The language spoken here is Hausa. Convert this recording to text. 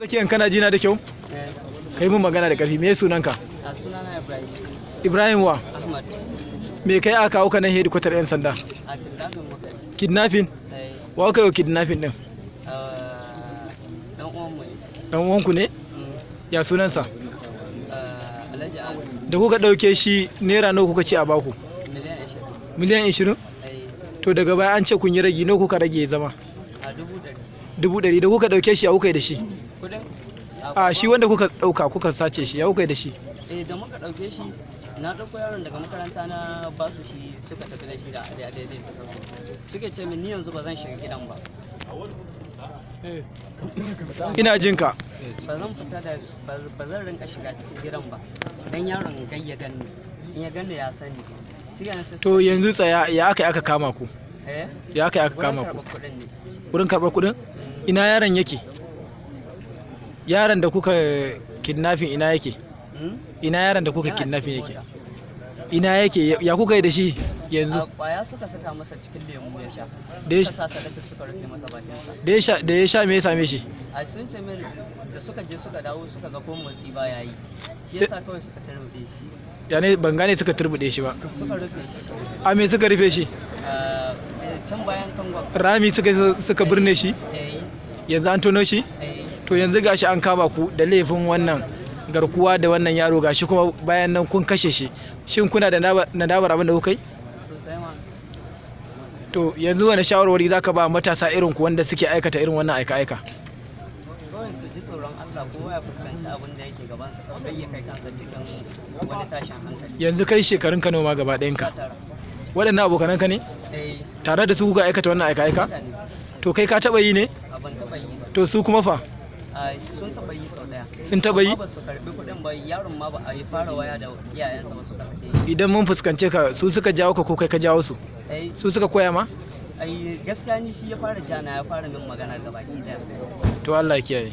Tsakiyan, kana jina da kyau? Eh. Kai mun magana da karfi. Me sunanka? A sunana Ibrahim. Ibrahim wa? Ahmad. Me kai aka kawo ka nan hedikwatar 'yan sanda? A kidnapping muka yi. Kidnapping? Eh. Wa kai wa kidnapping din? Dan uwanmu ne. Dan uwanku ne? Mm. Ya sunansa? Alhaji Ado. Da kuka dauke shi, naira nawa kuka ce a baku? Miliyan 20. Miliyan 20? Eh. To, daga baya an ce kun yi ragi. Nawa kuka rage ya zama? A 100,000. 100,000. Da kuka dauke shi, ya kuka yi da shi? Kudin? A shi wanda kuka dauka, kuka sace shi, ya kuka yi da shi? Eh, da muka dauke shi, na dauko yaron daga makaranta, na ba su shi, suka tafi da shi da daidai ta sauko. Suke ce min ni yanzu ba zan shiga gidan ba. Ina jin ka. Ba zan fita da ba, zan rinka shiga cikin gidan ba. Dan yaron gai ya ganni. In ya ganni ya sani. Shi kenan sai To, yanzu tsaya, ya aka yi aka kama ku? Eh? Ya aka yi aka Wurin kama ku? karɓar kuɗin ne. Wurin karɓar kuɗin? Ina yaron yake? Yaron da kuka kidnapping, ina yake? Hmm? Ina yaron da kuka Yana kidnapping cikin yake? mota. Ina yake? Ya kuka yi da shi yanzu? A kwaya suka saka masa cikin lemu ya sha. Da ya Suka sa salatif suka rufe masa bakinsa. Da ya sha, me ya same shi? A sun ce min da suka je suka dawo, suka ga ko motsi ba ya yi. Shi yasa kawai suka turbuɗe shi. Ya ne? Ban gane suka turbude shi ba. Suka rufe shi. A me suka rufe shi? Ah, can bayan kangon. Rami suka birne shi? Eh. Yanzu an tono shi? Eh. To, yanzu gashi an kama ku da laifin wannan garkuwa da wannan yaro, gashi kuma bayan nan kun kashe shi. Shin kuna da nadamar abin da kuka yi? Sosai ma. To, yanzu wani shawarwari zaka ba matasa irin ku wanda suke aikata irin wannan aika-aika? Kawai su ji tsoron Allah, kowa ya fuskanci abin da yake gabansa, kawai ya kai kansa cikin wani tashin hankali. Yanzu kai shekarun ka nawa ma gaba ɗayan ka? 19. Waɗannan abokanan ka ne? Eh. Tare da su kuka aikata wannan aika-aika? Haka ne. To, kai ka taɓa yi ne? A ban taɓa yi ba. To, su kuma fa? Ah, sun taɓa yi sau ɗaya. Sun taɓa yi? Amma ba su karɓi kuɗin ba, yaron ma ba a yi fara waya da iyayensa ba suka sake shi. Idan mun fuskance ka, su suka jawo ka ko kai ka jawo su? Eh. Su suka koya ma? Ai gaskiya ni shi ya fara jana, ya fara min maganar gabaki daya. To, Allah ya kiyaye.